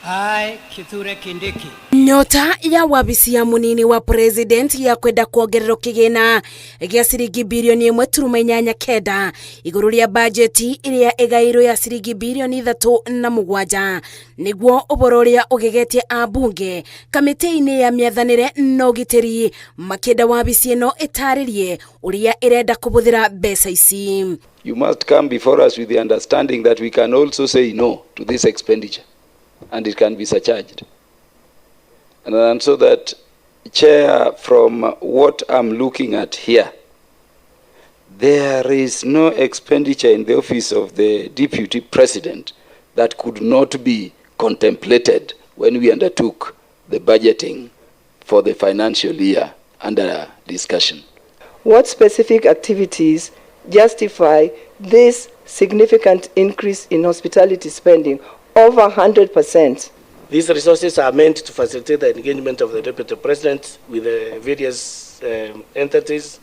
I, Kithure Kindiki. Nyota ya wabici ya munini wa president ya kwenda kuongererwo kigina gĩa ciringi birioni 1.89 igũrũ rĩa bajeti ĩrĩa ĩgaĩirwo ya ciringi birioni 3.7 nĩguo ũhoro ũrĩa ũgegetie ambunge kamĩtĩ-inĩ ya mĩathanĩre na ũgitĩri makĩenda wabici ĩno ĩtarĩrie ũrĩa ĩrenda kũhũthĩra mbeca ici. You must come before us with the understanding that we can also say no to this expenditure and it can be surcharged. And so that, Chair, from what I'm looking at here, there is no expenditure in the office of the Deputy President that could not be contemplated when we undertook the budgeting for the financial year under discussion. What specific activities justify this significant increase in hospitality spending over 100%? These resources are meant to facilitate the engagement of the Deputy President with the various entities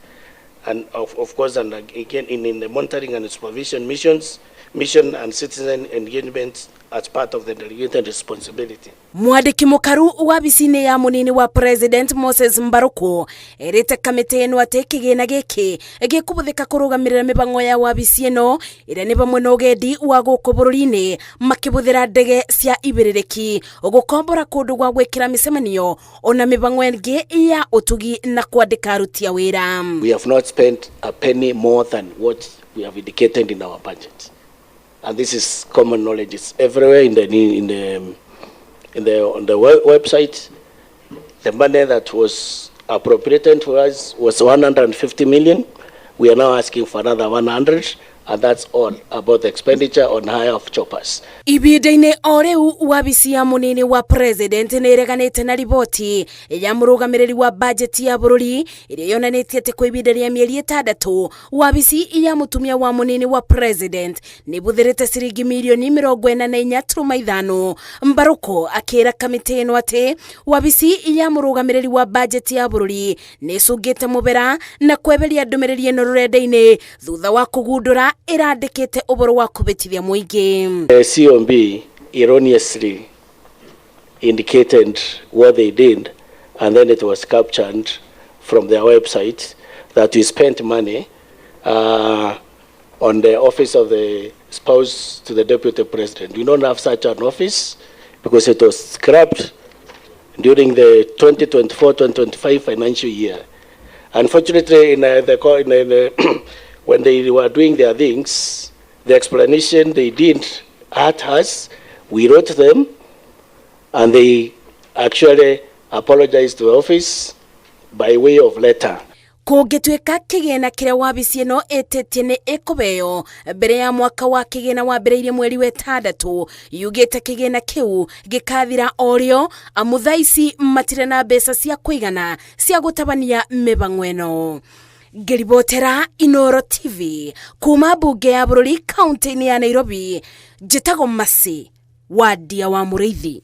and of course, and again in the monitoring and supervision missions, mission and citizen engagement as part of the delegated responsibility. Mwandĩki mũkaru wabici-inĩ ya mũnini wa president Moses Mbaruku erĩte kamĩtĩ ĩno atĩ kĩgĩna gĩkĩ gĩkũhũthĩka kũrũgamĩrĩra mĩbango ya wabici ĩno ĩrĩa nĩ hamwe na ũgendi wa gũkũ bũrũri-inĩ makĩhũthĩra ndege cia ibĩrĩrĩki, gũkombora kũndũ gwa gwĩkĩra mĩcemanio ona mĩbango ĩngĩ ya ũtugi na kwandĩka aruti a wĩra. We have not spent a penny more than what we have indicated in our budget. And this is common knowledge. It's everywhere in the on the website. The money that was appropriated to us was 150 million. We are now asking for another 100, and that's all about the expenditure on hire of choppers. Ibinda-inĩ o rĩu, wabici ya mũnini wa president nĩ ĩreganĩte na riboti ya mũrũgamĩrĩri wa bajeti ya bũrũri ĩrĩa yonanĩtie atĩ kwa ibinda rĩa mĩeri 6 wabici ya mũtumia wa mũnini wa president nĩ ĩbũthĩrĩte ciringi mirioni 44.5. Mbaruko akĩra kamĩtĩ ĩno atĩ wabici ya mũrũgamĩrĩri wa bajeti ya bũrũri nĩ ĩcũngĩte mũbera na kweberia ndũmĩrĩri ĩno rũrenda-inĩ thutha wa kũgundũra ĩrandĩkĩte ũhoro wa kũbĩtithia mũingĩ. The COB erroneously indicated what they did, and then it was captured from their website that we spent money on the office of the spouse to the Deputy President. We don't have such an office because it was scrapped during the 2024-2025 financial year. Unfortunately, in, the, co- in, the when they were doing their things, the explanation they did at us, we wrote them, and they actually apologized to the office by way of letter. Kũngĩtuĩka kĩgĩna kĩrĩa wabici ĩno ĩtĩtie nĩ ĩkũheo mbere ya mwaka wa kĩgĩna wambĩrĩirie mweri wa 6, yugĩte kĩgĩna kĩu gĩkathira orĩo amu thaa ici matirĩ na mbeca cia kũigana cia gũtabania mĩbang'o ĩno. Ngĩribotera Inoro TV kuma mbunge ya bũrũri kaunti-inĩ ya Nairobi, njĩtagwo Masi Wandia wa Mũrĩithi.